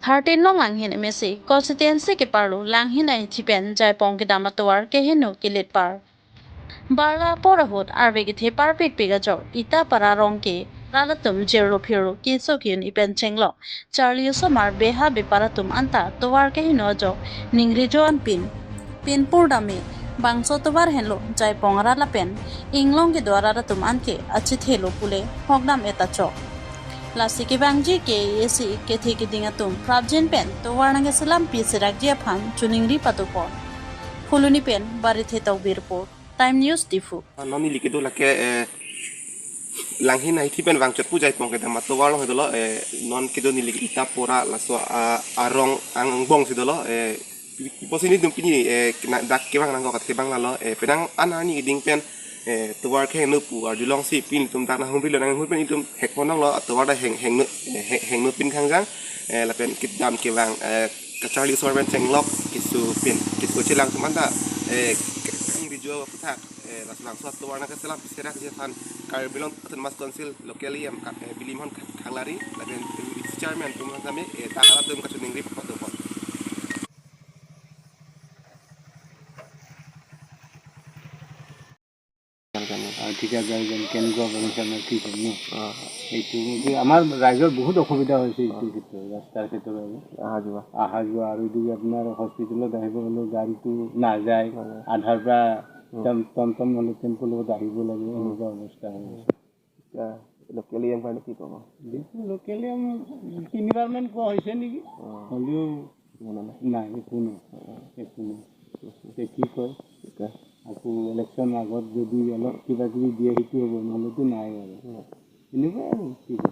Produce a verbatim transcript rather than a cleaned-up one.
Thirteen Longlanghin M A C constituency keparlo Langhin ahithi pen Jaipong kedam atovar keheno kelet par. Barla apor ahut arve kethe parpikpik ajok Itapara arong ke rat atum jirlo phirlo keso ke-un-e pen chenglok charli osomar beha bepar atum anta tovar keheno ajok ningri jo-an pin pinpur dam-e, bangso tovar henlo Jaipong arat lapen inglong kedo arat atum anke achethelo pule hokdam-et achok. Lasi kevangji K A A C kethe keding atum prapjin pen tovar nangkeselampi serakji aphan choningri patupon. Phuloni pen Barithe Tokbi report, Time News Diphu. Non neli kedo lake, eh, Langhin ahithi pen vangchot pu Jaipong kedam atovar along si dolo, eh, non kedo neli Itapora laso, ah, arong angbong si dolo, eh, pi-, pi-, pusi nelitum pini, eh, kena dak kevang nangkok kevang lalo, eh, penang an arni keding pen, eh, tovar keheno pu arjulongsi pini nelitum dak nanghumrilo, nanghumri pen nelitum hekpon nanglo, tovar ta heng, hengno, eh, heng, hengno pin khangjang, eh, lapen kedam kevang, eh, kacharli osomar pen chenglok keso pin, keso chelang atum anta, eh, ke-, kangri jo aphuthak, eh, laso labangso atovar nangkeselampi serakji aphan Karbi Anglong Autonomous Council local E M ka-, eh, Bilimon Kha-, Khanglari, lapen Vice Chairman atum aphan tame, eh, dak arat atum kachoningri patupon. আহ, ঠিকাদাৰজন কেনেকুৱা কৰিছে আমাৰ কি কৰিম ন? অ। এইটো, এইটো আমাৰ ৰাইজৰ বহুত অসুবিধা হৈছে এইটো ক্ষেত্ৰত, ৰাস্তাৰ ক্ষেত্ৰত আৰু। অহা যোৱা। অহা যোৱা আৰু এইটো আপোনাৰ হস্পিটেলত আহিব হ'লেও গাড়ীটো নাযায়, নাযায়। আধাৰ পৰা উম। টম-, টমটম হ'লে টেম্পু লগত আহিব লাগে, উম। এনেকুৱা অৱস্থা হৈ আছে। এতিয়া লোকেল ই এম কাৰণে কি ক'ব? লোকেল ই এম তিনিবাৰমান কোৱা হৈছে নেকি? অ। হ'লেও নাই, একো নাই, একো নাই। এতিয়া কি কয়? ঠিক আছে। আকৌ ইলেকশ্যন আগত যদি অলপ কিবা কিবি দিয়ে, সেইটো হ'ব, নহ'লেতো নাই আৰু। উম। এনেকুৱাই আৰু, কি ক'ব?